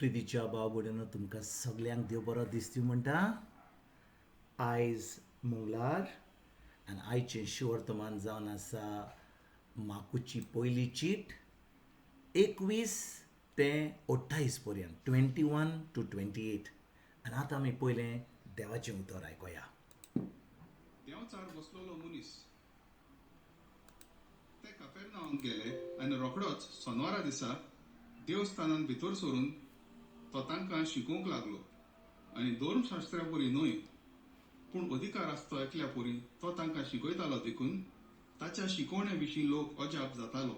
प्रितीच्या भाव भयणीनो, तुमकां सगल्यांक देव बरो दिसती म्हणटा. आयज मंगळार आनी आयचें शिवर्तमान जावन आसा माकुची पयली चीट 21 ते 28 पर्यंत, 21 to 28. आनी आतां आमी पयलें देवाचें उतर आयकुया. देंवचार बसलेलो मनीस. ते कपेरनावांत गेले आनी रोखडोच सोनवारा दिसा देवस्थानांत भितर सरून तो तांकां शिकोवंक लागलो. आनी धर्मशास्त्र्या परी न्हय, पूण अधिकार आसतो एकल्या परी तो तांकां शिकयतालो, देखून ताच्या शिकवण्या विशीं लोक अजाप जातालो.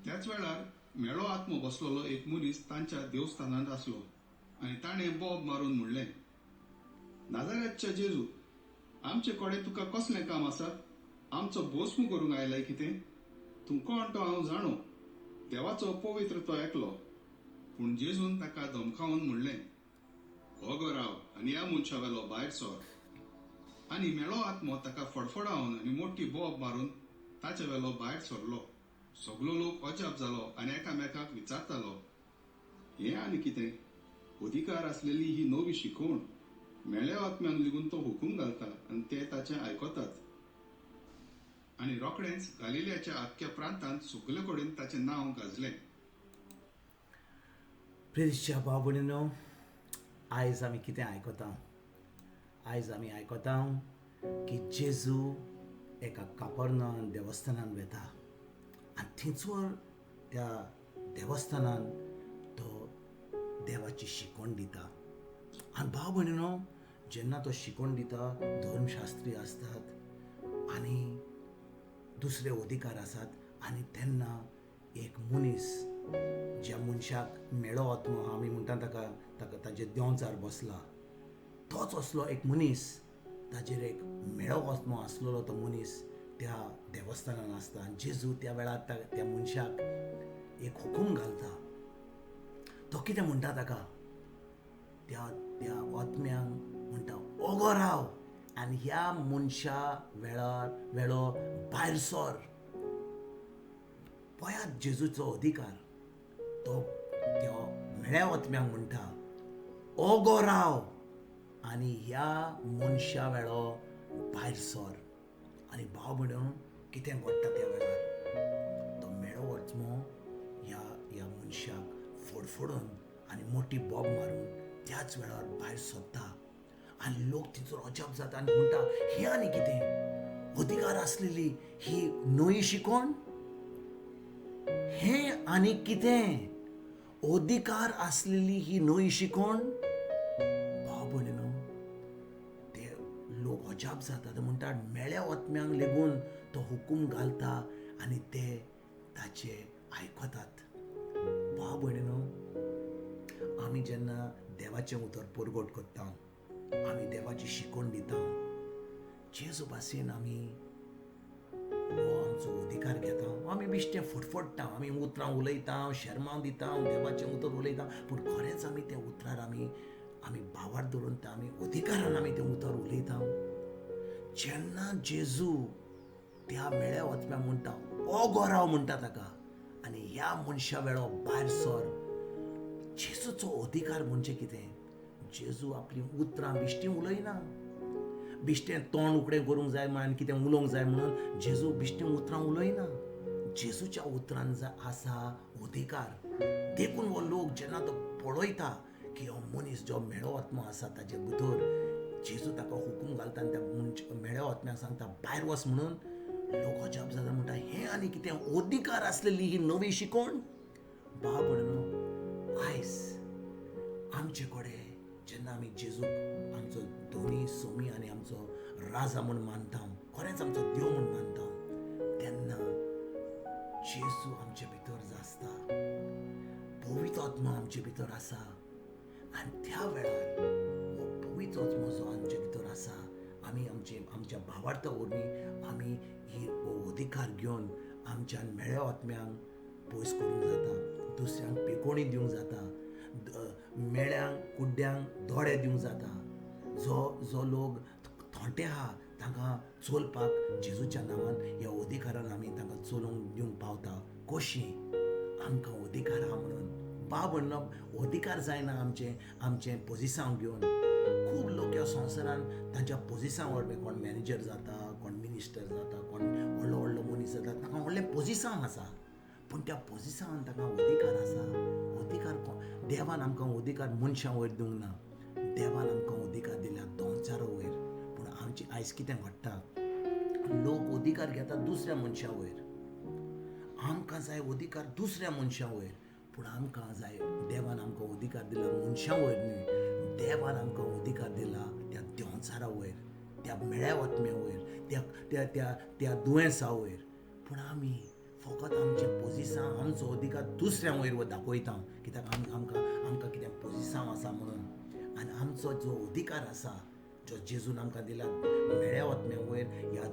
त्याच वेळार मेळो आत्मो बसलेलो एक मनीस तांच्या देवस्थानांत आसलो आनी ताणें बोब मारून म्हणलें, नाजाऱ्याच्या जेजू, आमचे कडेन तुका कसलें काम आसा? आमचो भस्म करूंक आयलाय कितें? तूं कोण तो हांव जाणो, देवाचो पवित्र तो एकलो. पूण जेजून ताका धमकावन म्हणलें, ओगो राव आनी ह्या मनशा वेलो भायर सर. आनी मेळो आत्मो ताका फडफडावन आनी मोठी बोब मारून ताचे वेलो भायर सरलो. सगलो लोक अजाप जालो आनी एकामेकाक विचारतालो, हें आनी कितें? अधिकार आसलेली ही नवी शिकवण. मेळ्या आत्म्यान लेगून तो हुकूम घालता आनी ते ताचें आयकतात. आनी रोखडेंच गालिलियाच्या आख्ख्या प्रांतांत सगले कडेन ताचें नांव गाजलें. प्रितीच्या भाव भयणीनो, आयज आमी कितें आयकता? आयज आमी आयकता की जेजू एका कापरनान देवस्थानान वेता आनी थंयसर त्या देवस्थानान तो देवाची शिकवण दिता. आनी भाव भयणीनो, जेन्ना तो शिकवण दिता, धर्मशास्त्री आसतात आनी दुसरे अधिकार आसात, आनी तेन्ना एक मनीस ज्या मनशाक मेळो आत्मो आमी म्हणटा ताका ताका ताजेर देंवचार बसला, तोच असलो एक मनीस, ताजेर एक मेळो आत्मो आसलेलो तो मनीस त्या देवस्थानान आसता. आनी जेजू त्या वेळार त्या मनशाक एक हुकूम घालता. तो कितें म्हणटा ताका, त्या त्या आत्म्यांक म्हणटा, ओगो राव आनी ह्या मनशा वेळार वेळो भायर सर. पळयात जेजूचो अधिकार. तो त्या मेळ्या आत्म्यांक म्हणटा, ओगो राव आनी ह्या मनशा वेळो भायर सर. आनी भाव भयणीनो, कितें घडटा त्या वेळार, तो मेळो आत्मो ह्या ह्या मनशाक फडफडून आनी मोठी बोब मारून त्याच वेळार भायर सरता. आनी लोक थंयसर अजाप जाता आनी म्हणटा, हें आनी कितें? अधिकार आसलेली ही नवी शिकवण, हें आनी कितें? अधिकार आसलेली ही नवी शिकवण. भाव भयणीनो, ते लोक अजाप जाता. ते म्हणटा, मेळ्या आत्म्यांक लेगून तो हुकूम घालता आनी ते ताचे आयकतात. भाव भयणीनो, आमी जेन्ना देवाचें उतर परगट करता, आमी देवाची शिकवण दिता, जेजू भाशेन आमी हो आमचो अधिकार घेता. आमी बेश्टें फटफडटा, आमी उतरां उलयता, शेरमांव दिता, देवाचें उतर उलयता, पूण खरेंच आमी त्या उतरार आमी आमी भावार धरून ते आमी अधिकारान आमी तें उतर उलयता. जेन्ना जेजू त्या मेळ्या आत्म्याक म्हणटा, ओगो राव म्हणटा ताका आनी ह्या मनशा वेळो भायर सर. जेजूचो अधिकार म्हणजे कितें? जेजू आपलीं उतरां बेश्टीं उलयना, बेश्टें तोंड उकडें करूंक जाय म्हणून कितें उलोवंक जाय म्हणून जेजू बेश्टीं उतरां उलयना. जेजूच्या उतरान आसा अधिकार. देखून हो लोक जेन्ना तो पळयता की हो मनीस जो मेळो आत्मो आसा ताजे भितर जेजू ताका हुकूम घालता आनी त्या मेळ्या आत्म्याक सांगता भायर वच म्हणून, लोक अजाप जाता, म्हणटा हें आनी कितें? अधिकार आसलेली ही नवी शिकवण. भाव भयणीनो, आयज आमचे कडेन जेन्ना आमी जेजूक आमचो दोनी सोमी आनी आमचो राजा म्हूण मानता, खरेंच आमचो देव म्हूण मानता, तेन्ना जेजू आमचे भितर आसता, पवित्र आत्मो आमचे भितर आसा. आनी त्या वेळार हो पवित्र आत्मो जो आमचे भितर आसा, आमी आमचे आमच्या भावार्था वरवीं आमी ही अधिकार घेवन आमच्यान मेळ्या आत्म्यांक पयस करूंक जाता, दुसऱ्यांक पेकोणी दिवंक जाता, मेळ्यांक कुड्ड्यांक दोळे दिवंक जाता. जो जो लोक थोंटे आहा तांकां चलपाक जेजूच्या नांवान ह्या अधिकारान आमी तांकां चलोवंक दिवंक पावता. कशी आमकां अधिकार आहा म्हणून बाब म्हणणो अधिकार जायना आमचें आमचें पोजिसांव घेवन. खूब लोक ह्या संवसारान तांच्या पोजिसांव व्हडले, कोण मॅनेजर जाता, कोण मिनिस्टर जाता, कोण व्हडलो व्हडलो मनीस जाता, तांकां व्हडलें पोजिसांव आसा. पूण त्या पोजिसांवान तांकां अधिकार आसा. अधिकार कोण? देवान आमकां अधिकार मनशां वयर दिवंक ना, देवान आमकां अधिकार दिल्या दोनचारा वयर. पूण आमची आयज कितें घडटा, लोक अधिकार घेता दुसऱ्या मनशां वयर. आमकां जाय अधिकार दुसऱ्या मनशां वयर, पूण आमकां जाय देवान आमकां अधिकार दिला मनशां वयर न्हय, देवान आमकां अधिकार दिला त्या देंवचारा वयर, त्या मेळ्या आत्म्या वयर, त्या त्या त्या त्या दुयेंसा वयर. पूण आमी फकत आमचें पोजिसांव, आमचो अधिकार दुसऱ्या वयर दाखयता, कित्याक आमी आमकां आमकां कितें पोजिसांव आसा म्हणून. आनी आमचो जो अधिकार आसा जो जेजून आमकां दिला मेळ्या आत्म्या वयर, ह्या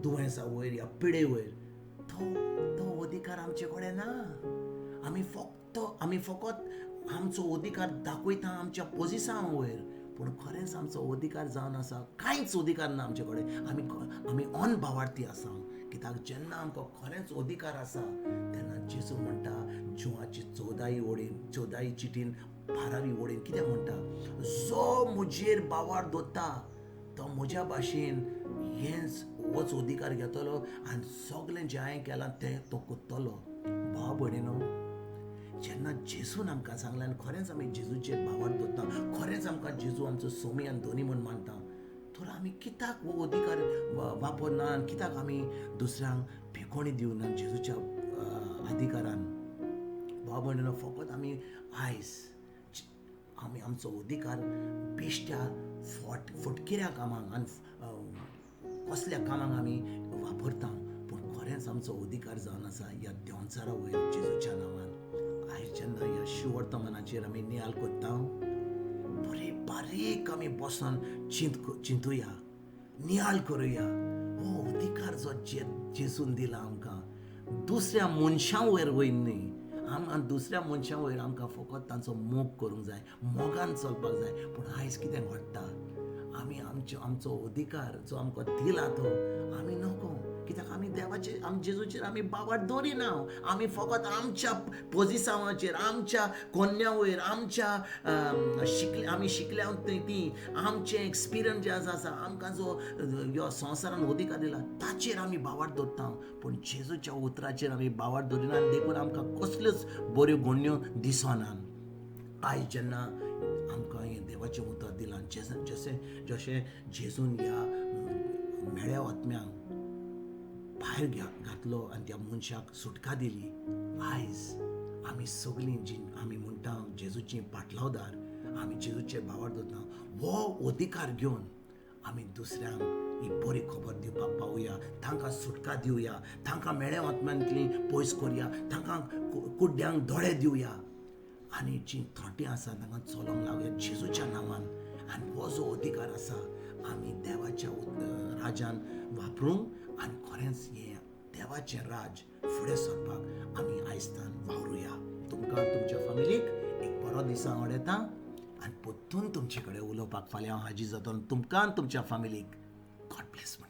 दुयेंसा वयर, ह्या पिडे वयर, तो तो अधिकार आमचे कडेन ना. आमी फकत आमचो अधिकार दाखयता आमच्या पोजिसांव वयर, पूण खरेंच आमचो अधिकार जावन आसा कांयच अधिकार ना आमचे कडेन. आमी आमी अनभावार्थी आसा, कित्याक जेन्ना आमकां खरेंच अधिकार आसा तेन्ना जेजू म्हणटा जुवाची 14 वडीन 14 चिटीन 12 वडीन कितें म्हणटा, जो म्हजेर बावार दवरता तो म्हज्या भाशेन हेंच होच अधिकार घेतलो आनी सगळें जें हांवें केलां तें तो करतलो. भाव भयणीनो, जेन्ना जेजून आमकां सांगलें आनी खरेंच आमी जेजूचेर भावार दवरता, खरेंच आमकां जेजू आमचो सोमी आनी धनी म्हूण मानता, तर आमी कित्याक हो अधिकार वापरना आनी कित्याक आमी दुसऱ्यांक भिकोणी दिवना जेजूच्या अधिकारान? भाव भयणीनो, फकत आमी आयज आमी आमचो अधिकार बेश्ट्या फटकिऱ्या कामांक आनी कसल्या कामांक आमी वापरता, पूण खरेंच आमचो अधिकार जावन आसा ह्या देंवचारा वयर जेजूच्या नांवान. आयज जेन्ना ह्या शिवर्तमानाचेर आमी नियाळ करता, बरे बारीक आमी बसून चिंतुया, नियाळ करुया, हो अधिकार जो जेजून दिला आमकां दुसऱ्या मनशां वयर वयर न्हय, आमकां दुसऱ्या मनशां वयर आमकां फकत तांचो मोग करूंक जाय, मोगान चलपाक जाय. पूण आयज कितें घडटा, आमी आमचो अधिकार जो आमकां दिला तो आमी नको, कित्याक आमी देवाचेर आमी जेजूचेर आमी बावार दवरिना. आमी फकत आमच्या पोजिसांवाचेर, आमच्या कोन्या वयर, आमच्या आमी शिकल्या ती आमचें एक्सपिरियन्स जे आसा, आमकां जो ह्या संवसारान अधिकार दिला ताचेर आमी बावार दवरता, पूण जेजूच्या उतराचेर आमी बावार दवरिना आनी देखून आमकां कसल्योच बऱ्यो घडण्यो दिसना. आयज जेन्ना आमकां हें देवाचें उतर दिलां, जशें जशें जेजून ह्या मेळ्या आत्म्यांक भायर घातलो आनी त्या मनशाक सुटका दिली, आयज आमी सगळीं जी आमी म्हणटा जेजूची पाटलावदार, आमी जेजूचेर भावार दवरता, हो अधिकार घेवन आमी दुसऱ्यांक ही बरी खबर दिवपाक पावया, तांकां सुटका दिवया, तांकां मेळ्या आत्म्यांतली पयस करुया, तांकां कुड्ड्यांक दोळे दिवया आनी जीं थोंटी आसा तांकां चलोवंक लागया जेजूच्या नांवान. आनी हो जो अधिकार आसा आमी देवाच्या राजान वापरूंक आनी खरेंच हें देवाचें राज फुडें सरपाक आमी आयजतान वावरुया. तुमकां तुमच्या फॅमिलीक एक बरो दीस हांव उडयता आनी परतून तुमचे कडेन उलोवपाक फाल्यां हांव हाजीर जातलो. तुमकां आनी तुमच्या फॅमिलीक गॉड ब्लेस म्हणटा.